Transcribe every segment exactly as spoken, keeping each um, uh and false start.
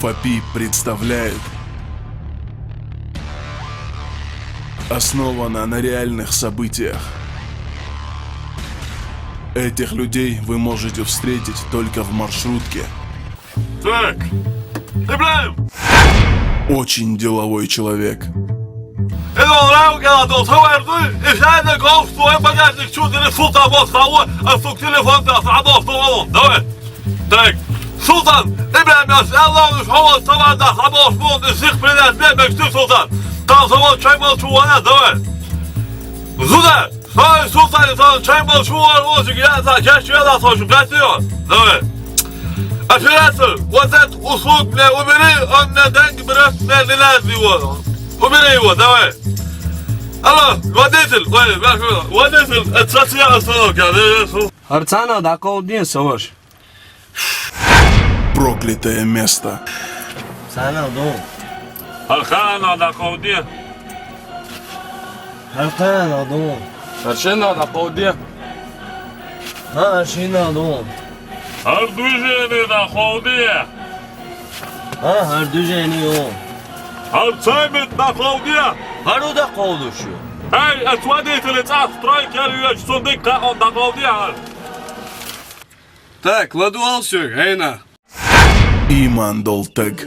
Фапи представляет. Основано на реальных событиях. Этих людей вы можете встретить только в маршрутке. Так. Ибраим! Очень деловой человек. Эдон рауга дон саварду, ишана гофту багажник чудили султа бос хаву, а сук телефон да садос. Давай. Так. Султан, Ибраим, я Аллах, шо савар да садос, ну, сих принес бе бекти, Султан. Там савар чай мал чувана, давай. Зуда. Сай, Султан, сай, чай мал чувана, озик я за, я чуя да сочу гатио. Давай. Оператор, вот этот услуг мне убери, он мне деньги берет, мне не надо его. Убери его, давай. Алло, водитель, ой, водитель, это социальная остановка, да, я слушаю. Арцана, да, колдин, саваш. Проклятое место. Сана, дон. Архана, да, колдин. Архана, дон. Аршина, да, колдин. А, Аршина, дон. Ардужини, да, колдин. А, Ардужини, о. Арцамит, да, колдин. Ару, да, колдушу. Эй, отводитель, цах, стройка, я сундук, да, колдин. Так, ладуал всё, гайна. Иман Долтег.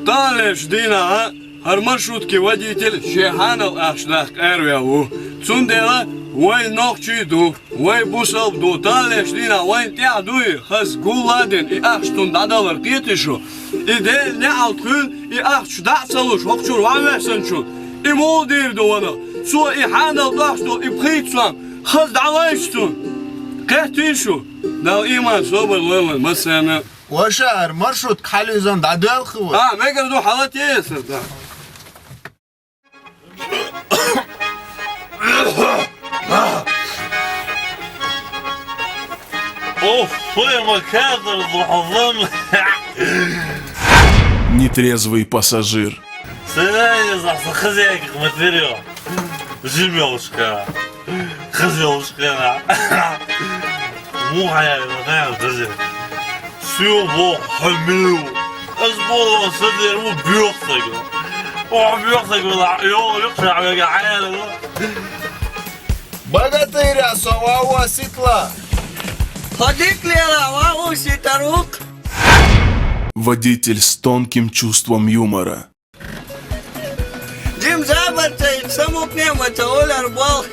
Талеш дина, а? Гьар маршрутки водитель шехьанал ахш дахъ эрвяву. Цундела вай нохчий ду, вай бусалб ду, талеш дина вайн тӀягь дуй, хаз гулладин и ахш тун дадалар къетишу. И дел неалт хуьл, и ахш дацалуш, хокчур вавесанчу. И мул дир ду вана, цо и хьанал дохш ду, и пхийцван, хаз далайш тун. Къетишу. Дал иман собар лойла масана. Ваша, ар маршрут калюзан дадвелхва. А, мегар ду халат есар, да. Оф, фу, я макадр, зухазан. Нетрезвый пассажир. Сенайни захса хазяйка материал. Жимёлушка. Хазёлушка. Мухая, знаешь, даже. Сюбо хамил. Азболо садер у бёхсага. О, бёхсага, ла, ё, ё, шабега, аяла. Богатыря, сова, ситла. Ходик лела, ва, у, ситарук. Водитель с тонким чувством юмора. Дим забарца, самукнемаца, оляр бал.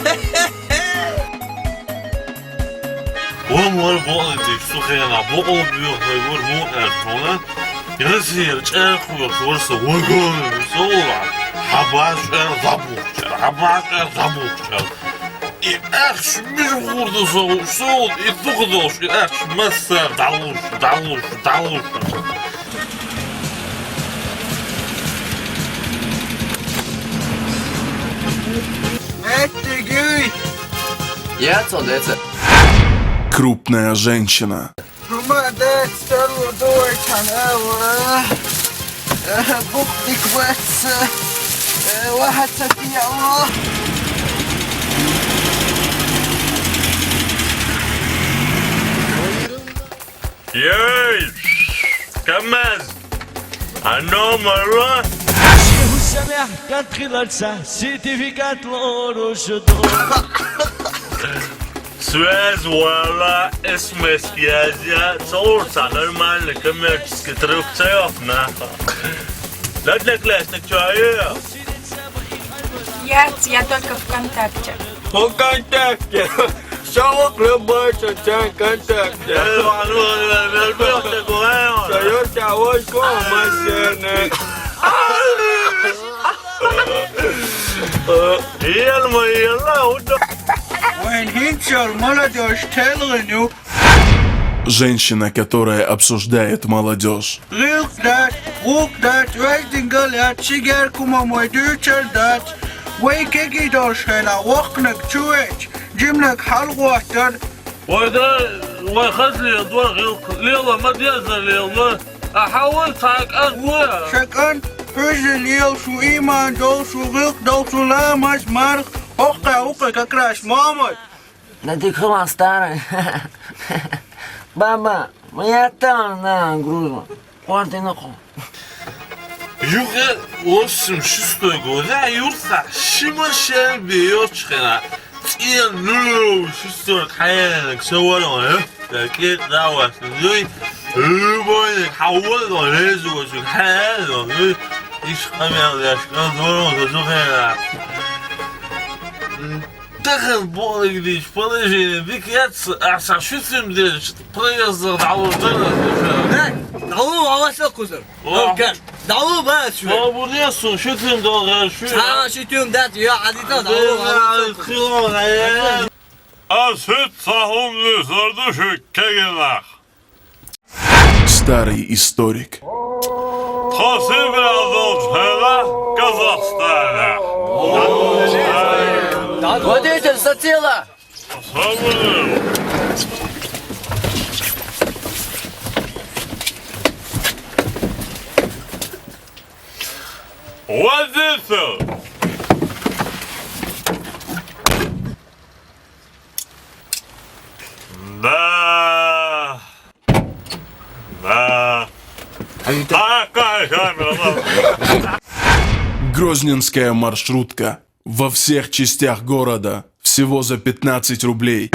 Вон вар бал, дик сухена, бо ол бюх, вар муэр, шона. Ясир, чехур, шорса, вагон, сола. Хабаш, эр, забухчар, хабаш, эр, забухчар. И ахш миш гурда соу, соу, и тухдош, и ахш масса, далуш, далуш, далуш. Меттигюй! Я цо деца. Крупная женщина. Молодец, целую дуй, чанела. Э, бух биквец. Э, вахаца пияло. Ей! Камаз! Ано мало! Шейху Самяхь, кантхиларца, сертификат лорушуду. Связь вала, СМС язя, цаурца нормально, коммерческий труб цаёф нахуй. Одноклассник, чё, э? Я, я только ВКонтакте. ВКонтакте. Шавук любой чечен ВКонтакте. Э, вану, э, вербёхте гуэон. Шайор чавой ко машине. Э, ел ма ела, удо. Вайн хинчал молодёжь телгиню. Женщина, которая обсуждает молодёжь. Гъилкъ дац, гъилкъ дац, вай дингал яц, шигер кумамой дуьйцар дац. Вай кегийдолш хьайна, воккханаг чу веч, жиманаг хьалгӀоттар. Вай да, вай хазлел дор гъилкъ, лела ма дезар лела. А хьавай цхьа кӀан вуй. Ша кӀан, хьуьжа лела шу, иман долуш шу, гъилкъ долуш шу, ламаз, марх, хӀокху, хӀокху как раз, Мохьмад. Да ты хрен старый. Баба, моя там на грузу. Къуанти нахъу. Юха восемьдесят шестой года юртха шима шерби йочхена. Цӏен ну шестой хайренак саварон, э? Такие давас, ну, любой хавал, резу, хавал, ну, иш камер, я шкандорон, зазухена. Дахан болигдиш положение дикец, а са шуцим деш проезд дало дала. Дало аваса кузар. О. Окей. Дало ба шу. О, бурдесу, шуцим дала шу. Са шуцим дат, я адита дало аваса кузар. Хилон, э. А сут сахум дусарду шу кегенах. Старый историк. Хасиб Радов Хела, Казахстана. Водитель, сатила! Свободен. Водитель! Да. Да. Какая камера? Грозненская маршрутка. Во всех частях города. Всего за пятнадцать рублей.